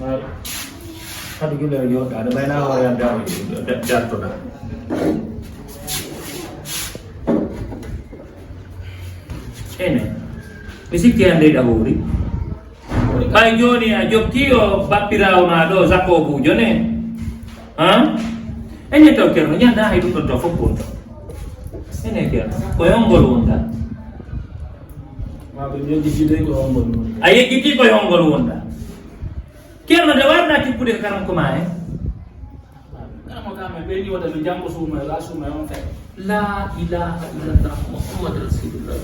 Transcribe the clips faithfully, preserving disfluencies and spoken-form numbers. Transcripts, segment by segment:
Hade gila yo daɗa ɓayna hoore am daɗa dartoɗa. Ene mi sikki an leyɗa hoori. Ɓay jooni a jokki o bappiraawo ma ɗo Jakobujo ne. Ha? Ene taw Ceerno ñanda hay ɗum ɗon taw fof ko on taw. Ene Ceerno ko yongol wonda. Ma ɓe yejjitide ko yongol wonda. A yejjiti ko yongol wonda. Ceerno nde warna tippude ko karam ko ma he. Karam ko ma ɓe ni wata no janngo suuma la suuma on fe. La ilaha illallah Muhammad Rasulullah.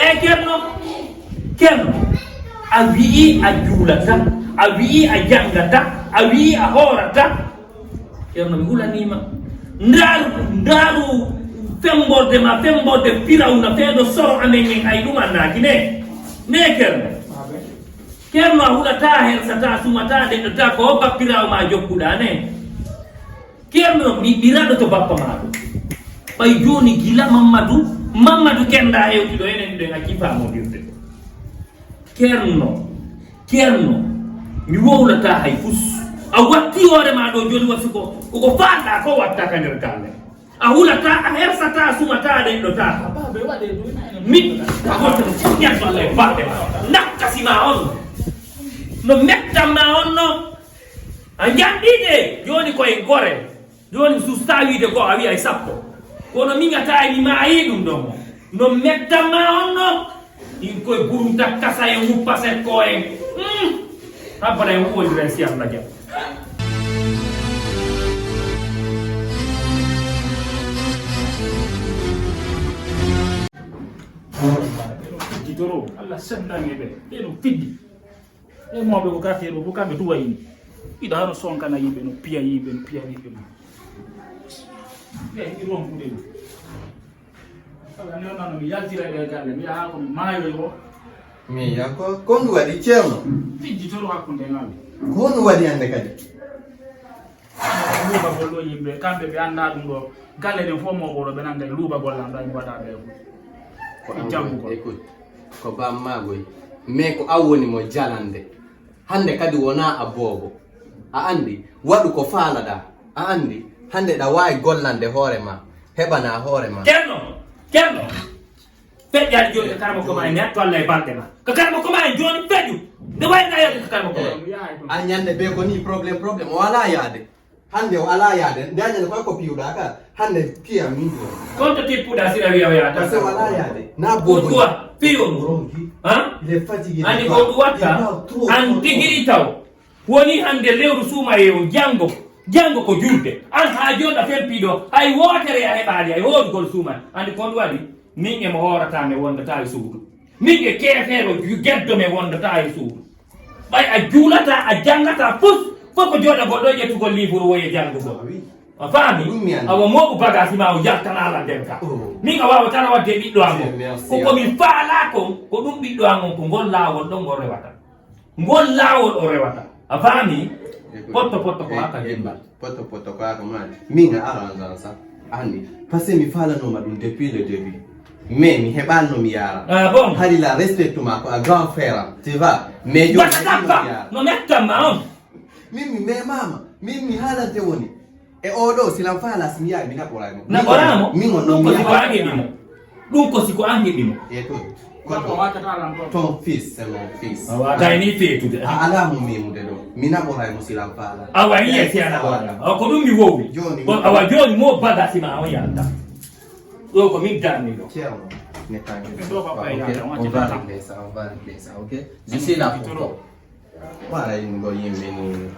E Ceerno, Ceerno, a wi'i a juulata, a wi'i a janngata, a wi'i a hoorata. Ceerno mi hulanima. Ndaaru, ndaaru femborde ma femborde firawna feeɗo soro amen en ay ɗum annaaki ne. Ne Ceerno. Ceerno a hulata hersata sumata ɗeɗɗota ko bappirawo ma jokkuɗa ne. Ceerno mi ɓiraɗo to bappa maɗo. Ɓay joni gila Mammadu, Mammadu kenda hewtiɗo enen ɗen a jifa modirde. Ceerno, Ceerno, mi wowlata hay fus. A watti hoore ma ɗo joni wasi ko koko faɗɗa ko watta ka nder galle. A hulata, a hersata, a sumata, a ɗeɗɗota. Mi a goto no fuɗɗiyat walla e baɗe ma nakkasi ma on. No mettan ma on no. A janɗiɗe joni koye gore. Joni mi susta wiide ko a wiya e sappo. Kono min a tawi mi maayi ɗum ɗon. No mettan ma on no. In koye burunta kasa e wuppa sekko en. Hmm. Habbana en wowondira e si Allah jam. Jitoro Allah sendan e ɓe ɓe no fiddi. E mawɓe ko quartier ɗo fof kamɓe duwa ini. Iɗa hano sonkana yimɓe no piya yimɓe no piya yimɓe no. Ɓe iɗi ronkude ɗum. Ala ni on nano mi yaltira ɓe galle mi yaha ko mi maayoy o. Mi yiya ko ko ɗum waɗi ceerno. Fijji toro hakkunde ngaɓe. Ko ɗum waɗi hannde kadi. Luuba gollo yimɓe kamɓe ɓe annda ɗum ɗo galle ɗen fof mawɓo ɗo ɓe nannda e luuba gollanɗa mi waɗa ɓe. Ko an janngu ko. Écoute, ko bammagoy mais ko an woni mo jalande. Hannde kadi wonaa a boobo. A anndi, waɗu ko faalaɗaa. A anndi, hannde ɗa waawi gollande hoore ma, heɓanaa hoore ma. Ceerno, Ceerno, feƴƴaade jooni ko karama ko ma en yetto Allah e balɗe ma. Ko karama ko ma en jooni feƴƴu. Nde wayi nga yetto ko karama ko ma. A ñande bee ko nii problème problème o alaa yaade. Hannde o alaa yaade, nde a ñande koy ko piiwɗaa ka, hannde piya min ɗo. Kon to tippuɗaa sira wiya o yaata. Parce que o alaa yaade. Na boobo. Pourquoi? Piyo. Ronki. Hein? Il est fatigué. Andi ko ɗum watta? An tigi ɗi taw. Woni hannde lewru suumaye o janngo. Janngo ko julde. An haa jooni a fempiiɗo. Hay wootere a heɓaali. Hay hoorugol suumaye. Andi ko ɗum waɗi? Min e mo hoorata mi wondata e suudu. Min e keefeero geddo mi wondata e suudu. Ɓay a juulata, a janngata, fof, fof ko jooɗagol ɗo ƴettugol livre woye janngugol. A faami? Awa mooɓu bagage ma o yaltana ala nder ka. Min a waawata na wadde ɓiɗɗo am on. Ko ko mi faalaa kon, ko ɗum ɓiɗɗo am on, ko ngol laawol ɗon ngol rewata. Ngol laawol o rewata. A faami? Potto potto ko haka jimmal. Poto poto ko ako maani min a arrangean sa. Anndi parce que mi faalanooma ɗum depuis le début. Mais mi heɓaano mi yaara. Ah bon? Hari la respecte ma ko a grand frère am tu vois. Mais jooni mi yaara no mettan ma on. Min mi memaama. Min mi haalante woni e oɗo silan faalas mi yaari mi naɓoraay mo. Naɓoraamo? Min on ɗum ko siko an heɓi mo. Ɗum ko siko an heɓi mo. E to ton fils c'est mon fils. A waataani feetude. A alaa mo memude ɗo mi naɓoraay mo silan faalas. Awa yiye si a naɓoraay mo ko ɗum mi wowi. Awa jooni mo bagasi ma on yalta. Ɗo ko min darni ɗo. Ceerno ne tangi. On va régler ça, on va régler ça, ok? Je suis là pour toi. Wala yimɓe yimɓe ni.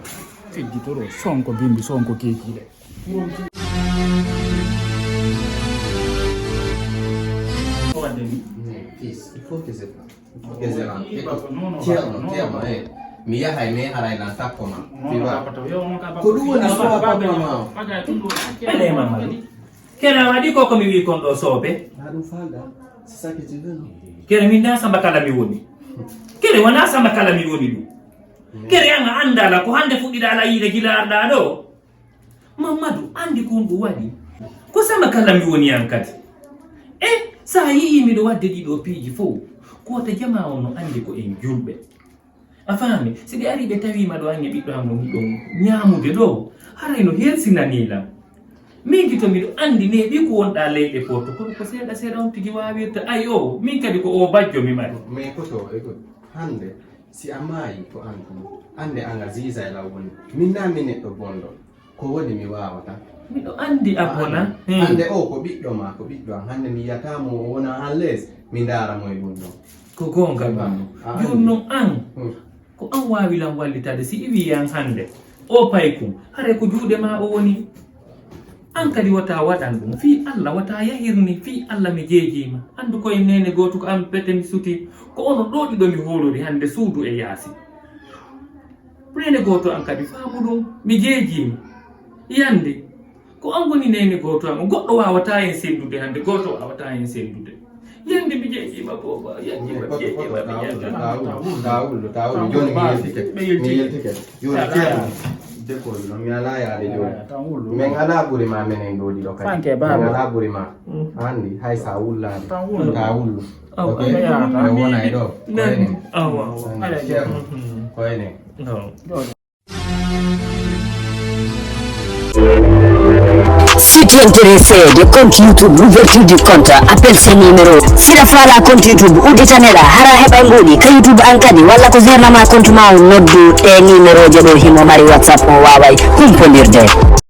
Figgitoro sonko bimbi sonko kekiɗe. Wadde ni. Fils, il faut que je parle. Il faut que je rentre. Écoute, Ceerno, Ceerno, eh. Mi yahay mais haray lan takko ma. Tu vois? Ko ɗum woni sowa papa ma. Ene mama. Kene a waɗi ko ko mi wi kon ɗo soobe. Kene min na samba kala mi woni. Kene wona samba kala mi woni ɗum. Kene an a anndala ko hannde fuɗɗiɗa ala yiide gila arɗa ɗo. Mammadu anndi kon ɗum waɗi. Ko samba kala mi woni an kadi. E sa yi'i miɗo waɗde ɗiɗo piiji fof. Ko wata jama on no anndi ko en julɓe. A faami? Si ɓe arii ɓe tawii ma ɗo an e ɓiɗɗo am on hiɗon ñaamude ɗo, haray no hersinanii lan. Min ki to miɗo anndi neeɓii ko wonɗaa leyɗe Porto, kono ko seeɗa seeɗa on tigi waawirta. Ay o, min kadi ko oo bajjo mi mari. Mais koto, écoute, hannde si a maayii ko an tun, annde an a ziiza e law woni. Min naa mi neɗɗo bonɗo. Ko woni mi waawata. Miɗo anndi a bona. Hannde o ko ɓiɗɗo maa, ko ɓiɗɗo an. Hannde mi yiyataa mo o wona en les, mi ndaara mo e ɗun ɗon. Ko goonga ɗun. Jooni non an, ko an waawi lan wallitaade si iwii an hannde. O paykun, haray ko juuɗe maa o woni. An kadi wota waɗan ɗun. Fii Alla wota yahir ni, fii Alla mi jeejii ma. Anndu ko e neene gooto ko an pete mi sutii. Ko onon ɗoo ɗiɗo mi hoolori hannde suudu e yaasi. Neene gooto an kadi faamu ɗun, mi jeejii ma. Yande, ko an woni neene gooto an, goɗɗo waawataa en sellude hannde, gooto waawataa en sellude. Yande mi jeejii ma booba, yande mi jeejii ma, mi yande. Tawullo, tawullo, tawullo, jooni mi yeltike, mi yeltike. Jooni ceerno, dekoolu non, mi alaa yaade jooni. Min alaa ɓuri ma menen ɗoo ɗiɗo kadi. Min alaa ɓuri ma. Anndi, hay sa wullaani. Tawullo. Tawullo. Awa, ok? Ɓe wona e ɗoo. Ko enen. Awa, awa. Anndi, ceerno. Ko enen. Si tu intéressé de compte YouTube, l'ouverture du compte, appelle ce numéro. Si ɗa faala compte YouTube, udditaneɗa, hara heɓa ngoɗi ka YouTube an kadi, walla ko gérnama compte ma o, noddu ɗe numéro je ɗo, himo mari WhatsApp, o waaway humpondirde.